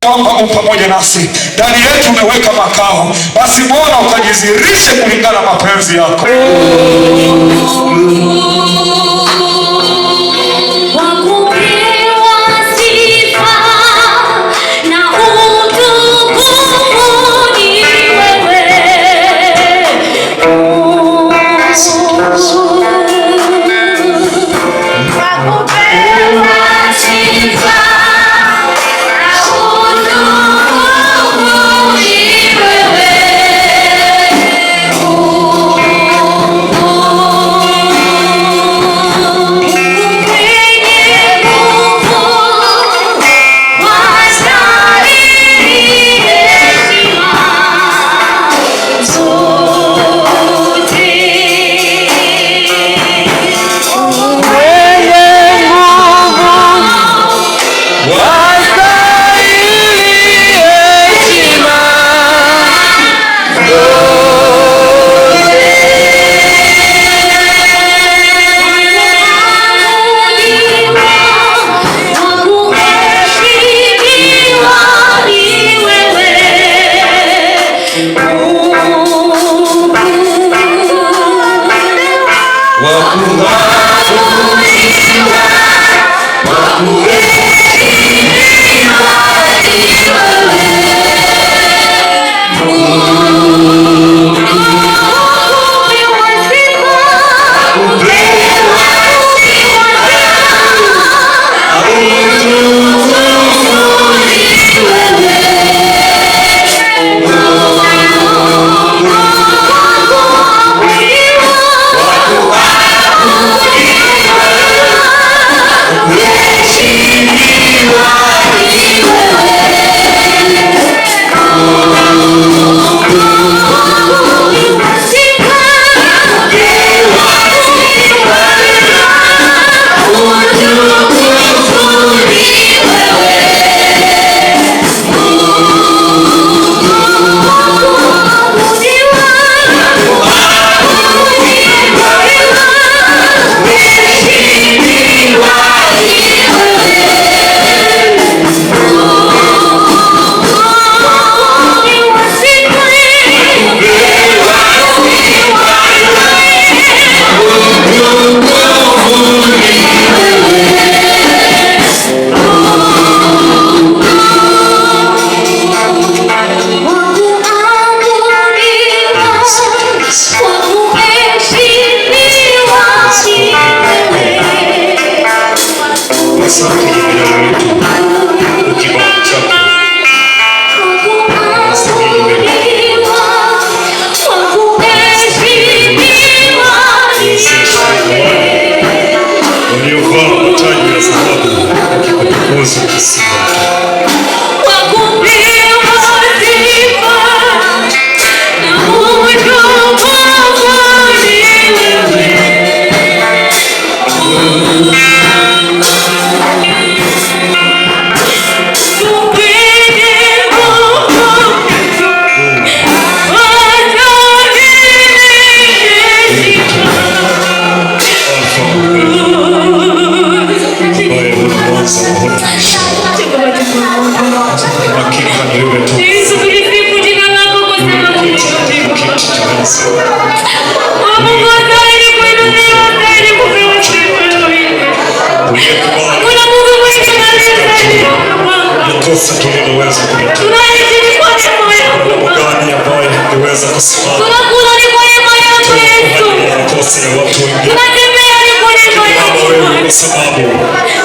Kwamba u pamoja nasi, ndani yetu umeweka makao. Basi Bwana ukajidhihirishe kulingana na mapenzi yako. Wakupewa sifa na utukufu ni wewe. Wakupewa sifa na utukufu ni wewe. Mwenye nguvu wastahili heshima zote. Mwenye nguvu wastahili heshima zote. Wakuheshimiwa ni wewe. Wakuabudiwa, wakuheshimiwa ni wewe. Wakupewa sifa, wakupewa utukufu ni wewe. Asante jemedari wetu kwa kibali chako. Unastahili wewe. Wezesha wale waliovaa mataji ya dhahabu wakikutukuza kisima. Wakupewa sifa na utukufu ni wewe. Mwenye nguvu wastahili heshima. Alfa Omega, ambaye huna mwanzo wala mwisho. Hakika ni wewe tu Yesu, tulisifu jina lako kwa sababu ni uliyeketi katika kiti cha enzi. Mungu wastahili kuinuliwa, wastahili kupewa sifa na wingi. Uliyekubali Hakuna Mungu mwingine aliyestahili Bwana. kosa tuliloweza kulitenda. Tunaishi ni kwa neema yako Mungu Bwana. gani ambaye angeweza kusimama Tunakula ni kwa neema yako Yesu. kwa ajili ya makosa ya watu wengine? Tunatembea ni kwa neema Baba, yako wewe Bwana. kwa sababu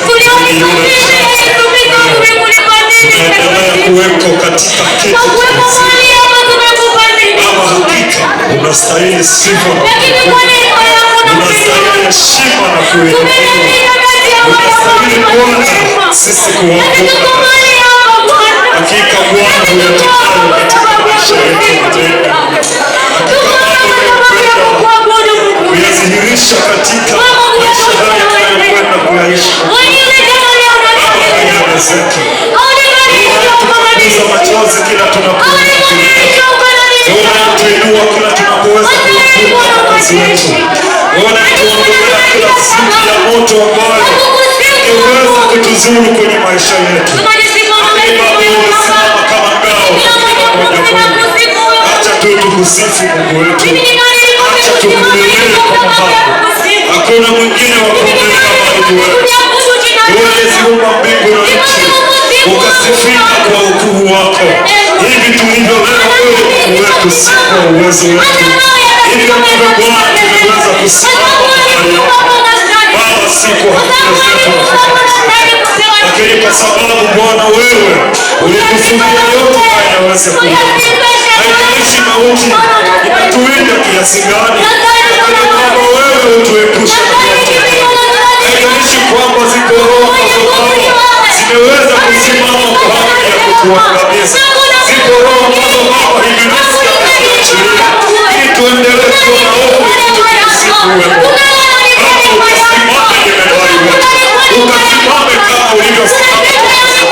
Tulionikabili Yesu, tumekulipa nini tunaendelea takatifu? kuweko katika kiti Kwa cha kuwepo enzi. mahali hapa tumekupa nini? Baba, hakika unastahili sifa na Lakini kwa neema yako na upendo unastahili wako heshima na kuinuliwa. tumefika kati ya wale Unastahili ambao ni Bwana wema. sisi Lakini tuko kuabudu. mahali hapa Bwana. Hakika Bwana Lakini tuko uyatendao hapa kwa katika sababu ya maisha yetu kusifu matendo. jina lako. Hakika Tuko Baba hapa kwa sababu ya unayopenda kukuabudu Mungu. kuyadhihirisha katika maisha haya tunayokwenda kuyaishi. Baba, hayaelezeki. Unatupanguza machozi kila tunapokulia. Unatuinua kila tunapoweza kuwavuka Mwokozi wetu. Unatuondolea kila ziki ya moto ambayo ingeweza kutuzuru kwenye maisha yetu. Lakini Baba, umesimama moja Mungu. Acha tu tukusifu Mungu wetu, acha tukulilie kwa mababa. Hakuna mwingine wa kuombea kama ni wewe. Uliyeziumba mbingu na nchi, ukasifika kwa ukuu wako. Hivi tulivyo leo, wewe Mungu wetu, si kwa uwezo wetu. Hivi ambavyo Bwana tumeweza kusimama mahali hapa, Baba, si kwa akili zetu na fikra zetu, lakini kwa sababu Bwana wewe ulikusudia yote haya yaweze kuwa. Haijalishi mauti inatuwinda kiasi gani, lakini Baba wewe utuepushe na yote. Haijalishi kwamba ziko roho ambazo Baba zimeweza kusimama kwa ajili ya kutuangamiza. Ziko roho ambazo Baba ibilisi ameziachilia ili tuendelee kuwa na hofu ya kutokusifu wewe. Baba ukasimame jemedari wetu, ukasimame kama ulivyosimama kwa Musa.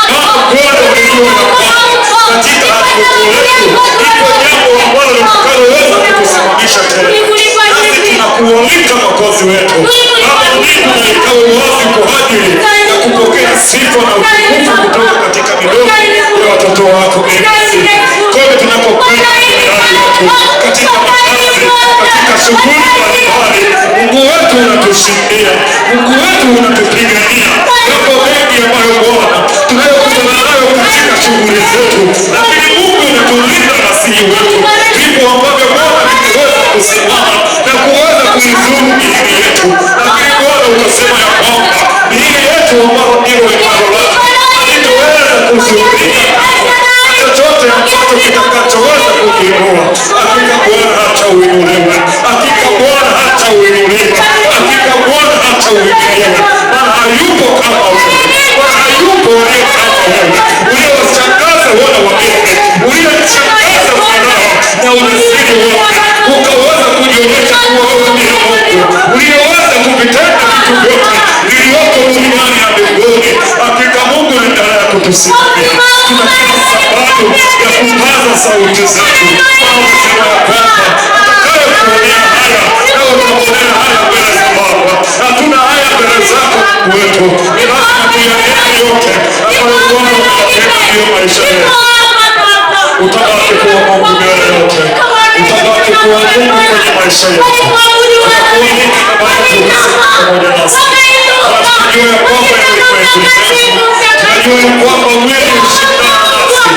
Kama Bwana ulijua ya kwamba katika anguko letu iko jambo ambalo litakaloweza kutusimamisha tena. Nasi tunakualika Mwokozi wetu, Baba mbingu na ikawe wazi kwa ajili ya kupokea sifa na utukufu kutoka katika midomo ya watoto wako Masihi. Kote tunapokwenda jemedari wetu, katika makazi, katika shughuli mbalimbali, Mungu wetu unatushindia, Mungu wetu unatupigania. Yako mengi ambayo Bwana tunayokutana nayo katika shughuli zetu, lakini Mungu unatulinda Masihi wetu. Vipo ambavyo Bwana vimeweza kusimama na kuweza kuizuru miili yetu, lakini Bwana utasema ya kwamba miili yetu ambayo ndilo hekalu lako halitoweza kuzurika na chochote ambacho kitakachoweza kukiinua. Hakika Bwana hata uinuliwe, hakika Bwana hata uinuliwe, hakika Bwana hata uinuliwe, maana hayupo kama wewe, maana hayupo aliye kama wewe, uliyewashangaza wana wa Misri, uliyemshangaza Farao na ujasiri wake, ukaweza kujionyesha kuwa wewe ndiye Mungu, uliyeweza kuvitenda vitu vyote vilivyoko duniani na mbinguni. Hakika Mungu unaendelea kutusimamia. Tuna kila sababu ya kupaza sauti zetu, maana umesema ya kwamba atakayekuonea haya nawe utaonea haya mbele za Baba. Hatuna haya mbele zako Mungu wetu, ni lazima tuyanene yote ambayo Bwana unayatenda ndiyo maisha yetu. Utabaki kuwa Mungu mbele yote, utabaki kuwa Mungu kwenye maisha yetu. Tunakualika Baba yetu usimame pamoja nasi. Tunajua ya kwamba ni kwetu zetu, tunajua ya kwamba mwili hushindana nasi,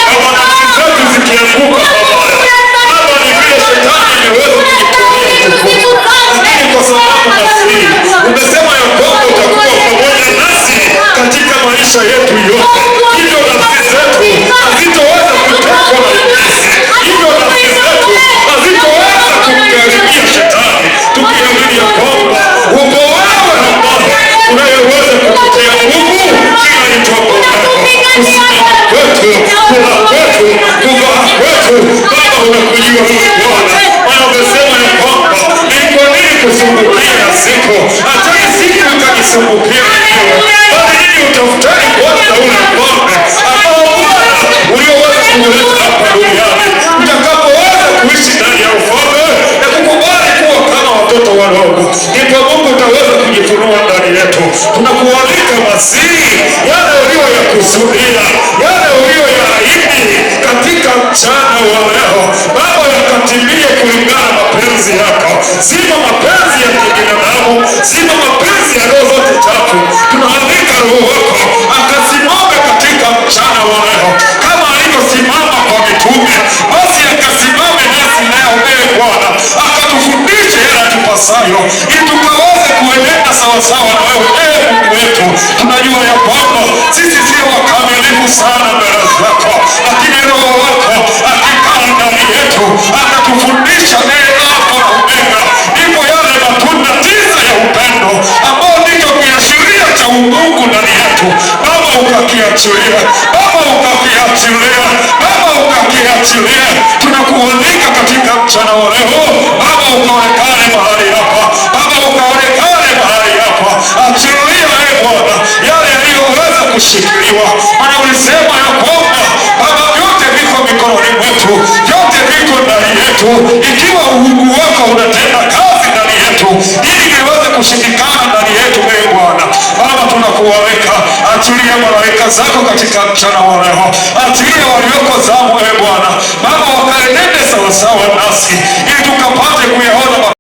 kama nafsi zetu zikianguka pabaya, Baba, ni vile shetani ameweza kujitolea utukufu, lakini kwa sababu Masihi umesema ya kwamba utakuwa pamoja nasi katika maisha yetu yote, hivyo nafsi zetu hazitoweza kutekwa na ibilisi, hivyo nafsi zetu hazitoweza kumkaribia shetani, tukiamini ya kwamba upo wewe ambaye unayeweza kututia nguvu kila itwapo leo. Kusimama kwetu, kula kwetu, kuvaa kwetu, Baba unakujua wewe Bwana, maana umesema ya kwamba ni kwa nini kusumbukia na siku, acheni siku ikajisumbukia yenyewe, bali ninyi utafuteni kwanza ule ufalme ambao Bwana ulioweza kuuleta hapa duniani. Mtakapoweza kuishi ndani ya ufalme na kukubali kuwa kama watoto wadogo, ndipo Mungu utaweza kujifunua ndani yetu. Tunakualika Masihi, yale uliyoyakusudia, yale uliyoyaahidi katika mchana wa leo, Baba, yakatimie kulingana na mapenzi yako, sio mapenzi ya kibinadamu, sio mapenzi ya roho zote chafu. Tunaalika Roho wako akasimame katika mchana wa leo kama alivyosimama kwa mitume, basi akasimame nasi leo, ee Bwana, akatufundishe yale tupasayo, ili tukaweze kuenenda sawasawa na wewe, ee Mungu wetu. Tunajua ya kwamba sisi sio wakamilifu sana mbele zako, lakini Roho wako akikaa ndani yetu akatufundisha, ee Alfa na Omega, ndipo yale matunda tisa ya upendo ambao ndicho kiashiria cha umungu ndani yetu, Baba ukakiachilia, Baba ukakiachilia, Baba ukakiachilia. Tunakualika katika mchana wa leo, Baba ukaonekane mahali hapa, Baba ukaonekane mahali hapa. Achilia ee Bwana yale yaliyoweza kushikiliwa, maana ulisema ya kwamba Baba vyote viko mikononi mwetu, vyote viko ndani yetu. Ikiwa uungu wako unatenda kazi ndani yetu, ili viweze kushindikana ndani yetu, ee Bwana. Baba, tunakualika, achilia Achilia malaika zako katika mchana wa leo, achilia walioko zamu, e Bwana Baba, wakaenende sawasawa nasi ili tukapate kuyaona.